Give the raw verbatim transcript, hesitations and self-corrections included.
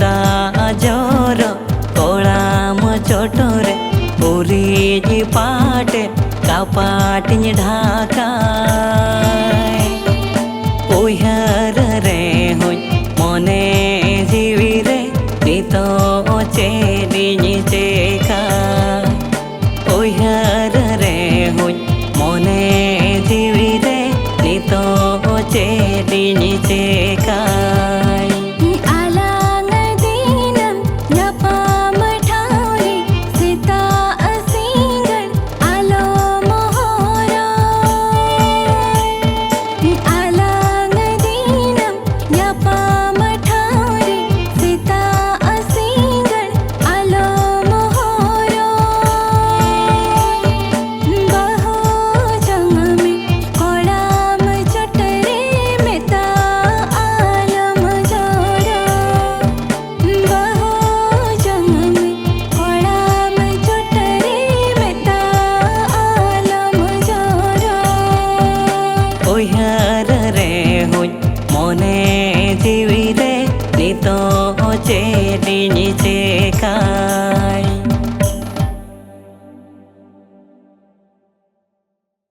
ᱫᱟᱜ ᱡᱚᱨᱚ ᱠᱚᱲᱟᱢ ᱪᱚᱴᱨᱮ ᱩᱨᱤᱡ ᱯᱟᱴᱮ ᱠᱟᱯᱟᱴᱤᱧ ᱰᱷᱟᱠᱟᱭ᱾ ᱩᱭᱦᱟᱹᱨ ᱨᱮᱦᱚᱸᱧ ᱢᱚᱱᱮ ᱡᱤᱣᱤ ᱨᱮ ᱱᱤᱛᱚᱜ ᱪᱮᱫ ᱤᱧ ᱪᱮᱠᱟ? ᱩᱭᱦᱟᱹᱨ ᱨᱮᱦᱚᱸᱧ ᱢᱚᱱᱮ ᱡᱤᱣᱤ ᱨᱮ ᱱᱤᱛᱚᱜ ᱪᱮᱫ ᱤᱧ ᱪᱮᱠᱟᱭ? ᱟᱞᱟᱝ ᱫᱤᱱᱟᱹᱢ ᱧᱟᱯᱟᱢ ᱴᱷᱟᱶ ᱨᱮ ᱥᱮᱛᱟᱜ ᱥᱤᱸᱜᱟᱹᱲ ᱟᱞᱚᱢ ᱦᱚᱨᱚᱜ᱾ ᱟᱞᱟᱝ ᱫᱤᱱᱟᱹᱢ ᱧᱟᱯᱟᱢ ᱴᱷᱟᱶ ᱨᱮ ᱥᱮᱛᱟᱜ ᱥᱤᱸᱜᱟᱹᱲ ᱟᱞᱚᱢ ᱦᱚᱨᱚᱜ᱾ ᱵᱟᱹᱦᱩ ᱡᱚᱝ ᱢᱮ ᱠᱚᱲᱟᱢ ᱪᱚᱴᱨᱮ ᱢᱮᱛᱟᱜ ᱟᱞᱚᱢ ᱡᱚᱨᱚᱜ᱾ ᱵᱟᱹᱦᱩ ᱡᱚᱝ ᱢᱮ ᱠᱚᱲᱟᱢ ᱪᱚᱴᱨᱮ ᱢᱮᱛᱟᱜ ᱟᱞᱚᱢ ᱡᱚᱨᱚᱜ᱾ ᱩᱭᱦᱟᱹᱨ ᱨᱮᱦᱚᱸᱧ ᱢᱚᱱᱮ ᱡᱤᱣᱤ ᱨᱮ ᱱᱤᱛᱚᱜ ᱪᱮᱫ ᱤᱧ ᱪᱮᱠᱟ?